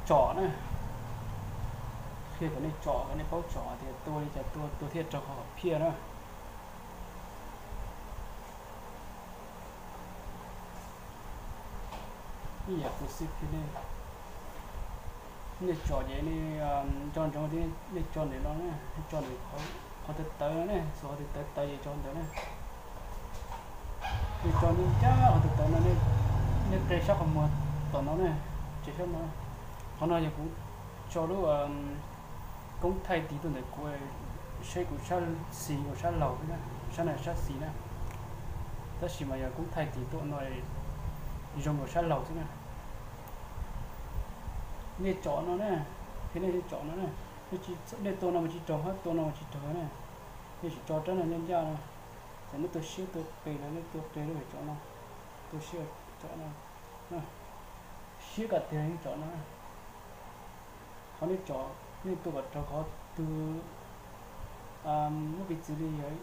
tsom na, qhia kom nej tsom kom nej paub tsom tias tua li cas tua tua thiaj raug qhov phiaj na. Ib yam kuv xib phi nej, nej tsom ces nej nco ntsoov tias nej tso ntawm no na, nej tso ntawm qhov tawv tawv no ne, xuas qhov tawv tawv tawv ces tso ntawd na. Nej tso nej ncaj qhov tawv tawv no, nej qe sab qhov muag tom no ne, tsev sab no. Qhov no yog kuv tso lub koob thaij tiv tuaj ntawm kuv, seb kuv sab xis los sab laug xwb na, sab no sab xis na. Tab sis mas yog koob thaij tiv tuaj no zoo los sab laug xwb na. Nej tsom no na, qhia nej tsom no na, nej tua no mas tsis raug, tua no mas tsis raug na. Nej tsis tso rab no ncaj ncaj no, txawm nej tua siab tua qis los nej tua qis lub tsom no, tua siab tsom no, siab kom tiag nej tsom no. Qhov nej tsom, nej tua kom raug qhov twg, muab piv txwv li yog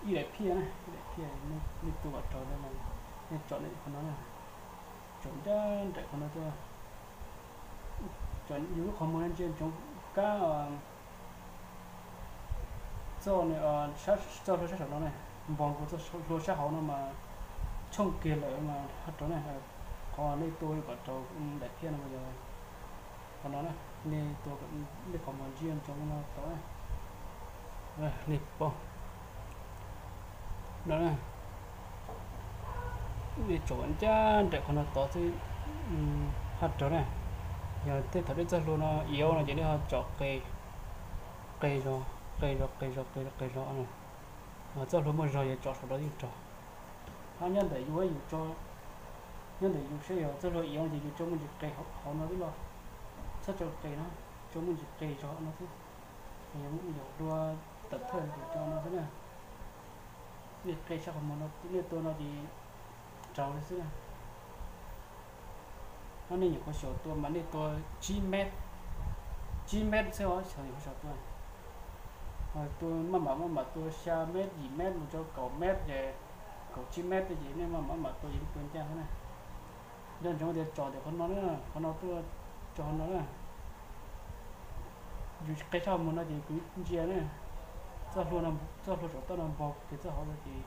ib daim phiaj na, ib daim phiaj, nej tua kom raug, nej tsom qhov no na, tsom ncaj nraim qhov no tuaj. Yus lub qhov muag no ntsia ntsoov kab txoj, txoj hlua sab saum no ne, npog nkaus txoj hlua sab hauv no mas tshooj kiag lawm mas ho rau ne. Qhov nej tua kom raug daim phiaj no mas yog qhov no na, nej tua, nej qhov muag ntsia ntsoov no tau na. Nej paub no, nej tsom ncaj nraim qhov no tod xwb ho raug na. Yog tej thaum nej txoj hlua no iov no ces nej ho tsom qe, qe zog, qe zog, qe zog, qe zog, qe zog. Txoj hlua muaj zog yog tsom saum no yeej raug. Ho nyob ntawm yus, yus tso, nyob ntawm yus saib yog txoj hlua iov no ces yus tso muaj ntsis qe hauv no xwb los, txhob tso qe no, tso muaj ntsis qe zog no xwb. Yog hlua tawm thawj ces tso no xwb na. Nej qe sab qhov muag no, nej tua no ces raug li xwb na. Ho nej nyuam qhuav xyaum tua mas nej tua tsib met, tsib met xwb os, xyaum nyuam qhuav xyaum tua. Tua maj mam maj mam tua xya met, yim met mus rau kaum met ces, kaum tsib met ces nej maj mam maj mam tua ces nej tua ncaj xwb na. Nco ntsoov tias tsom ntawm qhov no na, qhov no tuaj tso qhov no na. Yus qe sab qhov muag no ces kuv ntsia na, txoj hlua, txoj hlua saum toj no npog kiag txoj hauv no ces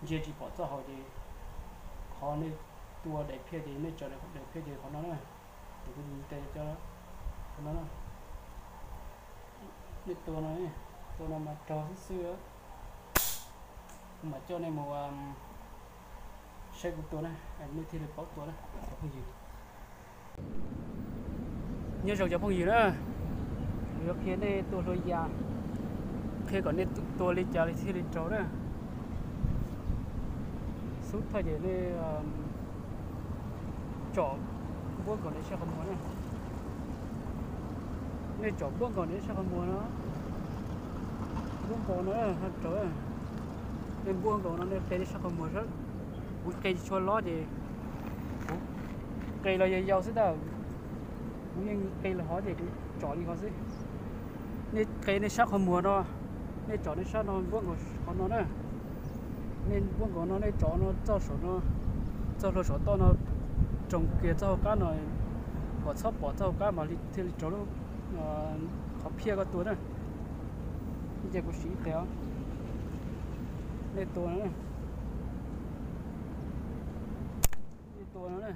ntsia tsis pom txoj hauv ces qhov nej tua daim phiaj ces nej tsom daim phiaj ces qhov no na. Ces kuv tes cov qhov no na, nej tua no, tua no mas raug xwb xwb. Kuv mam coj nej mus saib kuv tua na, nej thiaj li paub tua na cov phooj ywg. Nyob zoo cov phooj ywg na, kuv yuav qhia nej tua hlua yas, qhia kom nej tua li cas li thiaj li raug na. Xub thawj ces nej tsom npuab nkaus nej sab qhov muag na. Nej tsom npuab nkaus nej sab qhov muag no, npuab nkaus no, nej npuab nkaus no nej qe nej sab qhov muag. Kuv qe tsis tshua lob ces kuv qe los yog yau xwb ntag. Kuv yeej qe los hov ces kuv tsom li hov xwb. Nej qe nej sab qhov muag no, nej tsom nej sab no npuab nkaus qhov no na. Nej npuab nkaus no nej tsom no txoj saum no, txoj hlua saum toj no, roos kiag txoj hauv qab no, kom txhob pom txoj hauv qab mas thiaj li raug lub qhov phiaj koj tua na. Ces kuv siv ib pliag os. Nej tua no, nej tua no na.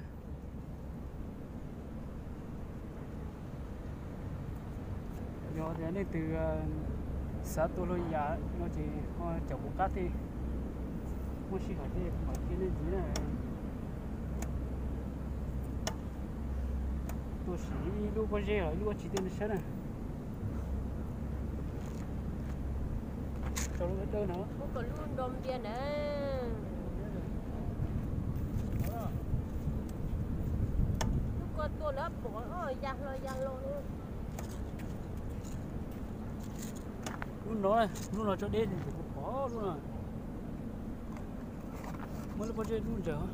Yog tias leej twg xav tua hlua yas no ces ho caum kuv qab thiaj muaj sij hawm thiab mam qhia nej ntxiv na. Tua siv ib lub pob zeb los ib lub dab tsi tej nej saib na. Tso lub dawb dawb no. Lub nrog npias na. Lub ko tua lawm pom ya hlo ya hlo. Lub no, lub no tso deb, pom lub no. Muab lub pob zeb lub ntsaws.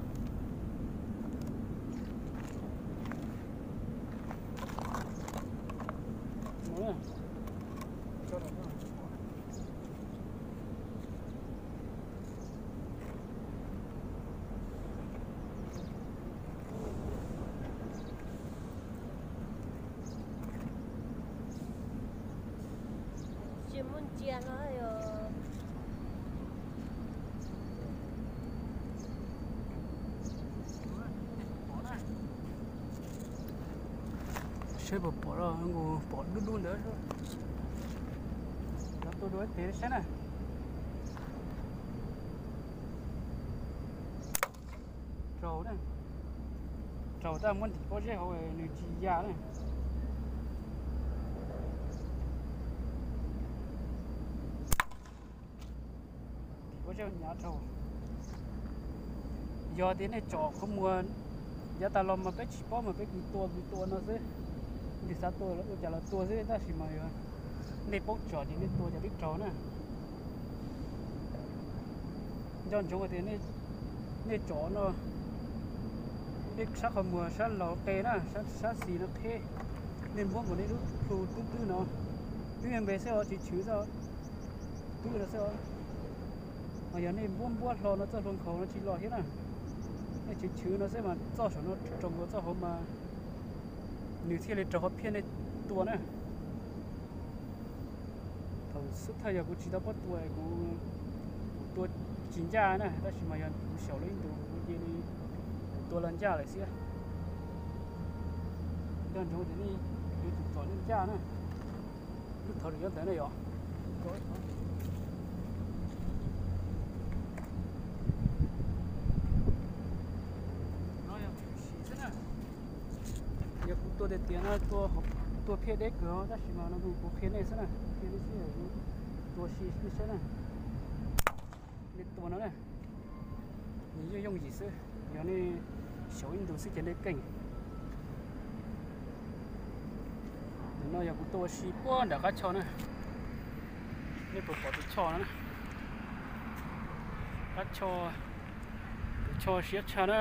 Seb puas pom, nkaus pom dub dub ntawd. Cov tua dua ib teg saib na. Raug na, raug tab muab ntim pob zeb hauv nws tsis ya na. Ntim pob zeb hnyav raug. Yog tias nej tsom qhov muag yav tas los mas peb tsis paub mas peb kws tua kws tua no xwb. Nej xav tua ua cas los tua xwb, tab sis mas yog nej paub tsom ces nej tua ces twb raug na. Nco ntsoov tias nej tsom no, nej sab qhov muag sab laug qe na, sab xis no qheb, nej npuab mus nej lub plhu twb twb no, twb npe xwb os, tsis chwv xwb os, twb no xwb os. Mas yog nej npuab npuab hlo no txoj hlua nkhaus no tsis los thiab na, nej chwv chwv no xwb mas txoj saum no raug nkaus txoj hauv mas nws thiaj li raug qhov phiaj nej tua na. Thaum xub thawj yog kuv tsis tau paub tua, kuv tua tsis ncaj na, tab sis mas yog kuv xyaum lawv ib ntus kuv cia li tua los ncaj lawm xwb. Nco ntsoov tias nej yuav tsum tsom nej ncaj na. Lub thaum lwm nyob ntawd ne yom. No yog kuv sim xwb na. Yog kuv tua tiag tiag no tua phiaj deb kawg, tab sis mas no kuv qhia nej xwb na, qhia nej xwb, tua si nej saib na. Nej tua no na, nws yooj yooj yim xwb, yog nej xyaum ib ntus xwb ces nej keej. Tus no yog kuv tua ua si puag nram qab choj na, nej puas pom tus choj no na, qab choj, tus choj siab tshaj na.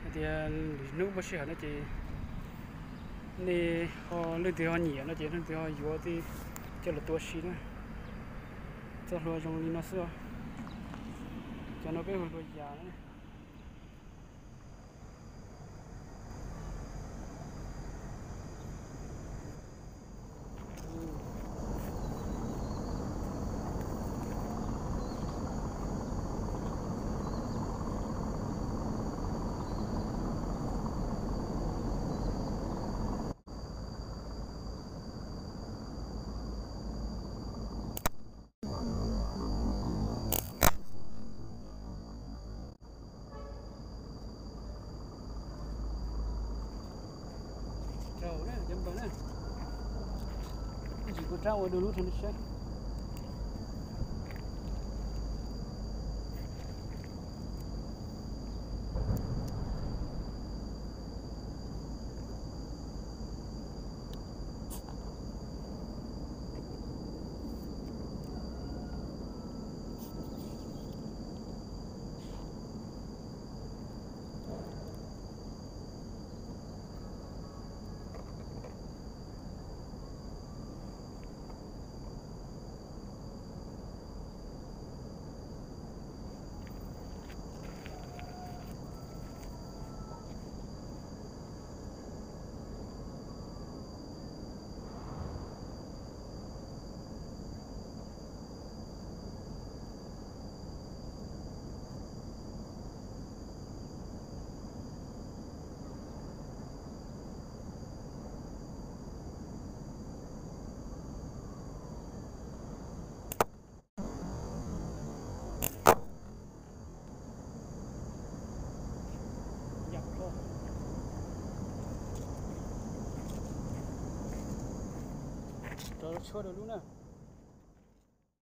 Hais tias lwm hnub muaj sij hawm no ces nej ho leej twg ho nyiam no ces leej twg ho yuav thiab coj los tua si na. Txoj hlua zoo li no xwb os. Cov no peb hu hlua yas na. Raug na cov npawg na, ib ntsis kuv rab ua dua lub rau nej saib. Rau tshuab rau lub na.